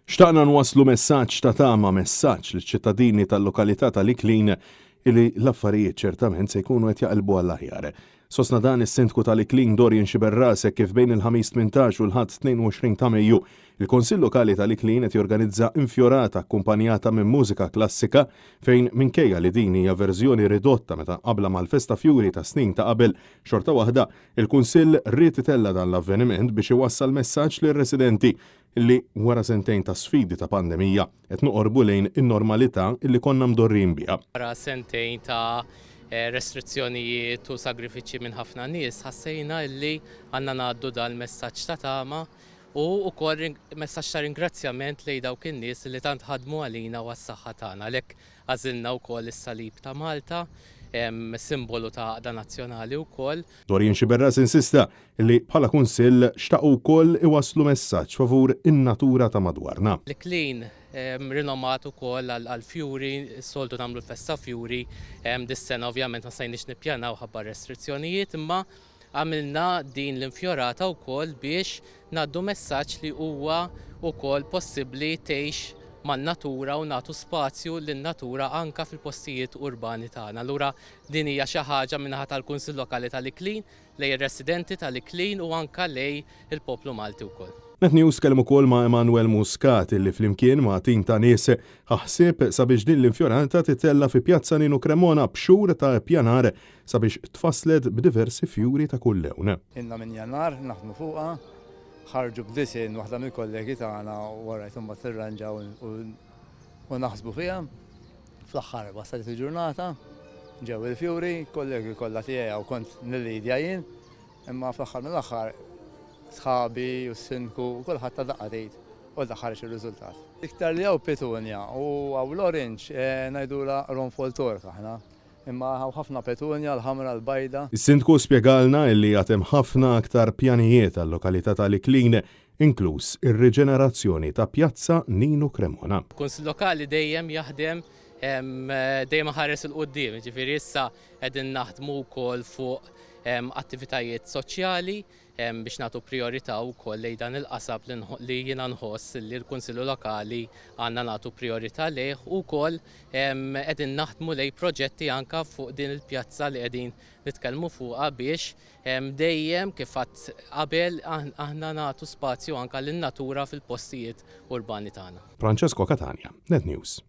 Xtaqna nwasslu messaġġ ta' tama, messaġġ liċ-ċittadini tal-lokalità tal-Iklin illi l-affarijiet ċertament se jkunu qed jaqilbu għall-aħjar. Sostna dan is-Sindku tal-Iklin Dorian Sciberras hekk kif bejn il-Ħamis 18 u l-Ħadd 22 ta' Mejju, il-Kunsill Lokali tal-Iklin qed jorganizza infjorata akkumpanjata minn mużika klassika fejn minkejja li din hija verżjoni ridotta meta mqabbla mal-Festa Fjuri ta' snin ta' qabel, xorta waħda, il-Kunsill ried itella' dan l-avveniment biex iwassal messaġġ lir-residenti li wara sentejn ta' sfidi ta' pandemija qed noqorbu lejn in-normalità li konna mdorrijin biha. Wara sentejn ta' restrizzjonijiet u sagrifiċċji minn ħafna nies, ħassejna li għandna ngħaddu dal-messaġġ ta' tama u wkoll messaġġ ta' ringrazzjament lejn dawk in-nies li tant ħadmu għalina u għas-saħħa tagħna. Għalhekk għażilna wkoll is-salib ta' Malta, simbolu ta' għaqda nazzjonali wkoll. Dorian Sciberras insista li bħala Kunsill xtaqu wkoll iwasslu messaġġ favur in-natura ta' madwarna. L-Iklin rinomat ukoll għall-fjuri, s-soltu nagħmlu l-festa fjuri, dis-sena ovvjament ma stajniex nippjanaw ħabba r-restrizzjonijiet imma għamilna din l-infjorata wkoll biex ngħaddu messaġġ li huwa wkoll possibbli tgħix man-natura u nagħtu spazju lin-natura anke fil-postijiet urbani tagħna. Allura Din hija xi ħaġa min-naħa tal-Kunsill Lokali tal-Iklin lejn ir-residenti tal-Iklin u anke lejn il-poplu Malti wkoll. Net News tkellem ukoll ma' Emanuel Muscat illi flimkien ma' tim ta' nies ħa ħsieb sabiex din l-infjorata titella' fi Pjazza Nino Cremona b'xhur ta' ippjanar sabiex tfasslet b'diversi fjuri ta' kull lewn. Ilna minn Jannar naħdmu fuqha, ħarġu b'disinn waħda mill-kollegi tagħna u wara imbagħad nirranġaw u naħsbu fiha. Fl-aħħar waslet il-ġurnata, ġew il-fjuri, kollegi kollha tiegħi hawn kont nillidja jien, imma fl-aħħar mill-aħħar sħabi u s-sindku u kulħadd ta daqqa t'id u dak ħareġ ir-riżultat. Iktar li hawn petunia u hawn l-orange ngħidulha qronfol tork aħna, imma hawn ħafna petunia, l-ħamra, l-bajda. Is-Sindku spjegalna illi għad hemm ħafna aktar pjanijiet għal-lokalità tal-Iklin inkluż ir-riġenerazzjoni ta' Pjazza Nino Cremona. Kunsill Lokali dejjem jaħdem dejjem iħares 'il quddiem, jiġifieri issa qegħdin naħdmu wkoll fuq attivitajiet soċjali biex nagħtu prijorità wkoll lejn dan il-qasam li jiena nħoss li l-Kunsillu Lokali għandna nagħtu prijorità lejh u wkoll qegħdin naħdmu lejn proġetti anke fuq din il-pjazza li qegħdin nitkellmu fuqha biex Dejjem, kif għedt qabel, aħna nagħtu spazju anke lin-natura fil-postijiet urbani tagħna. Francesco Catania, Net News.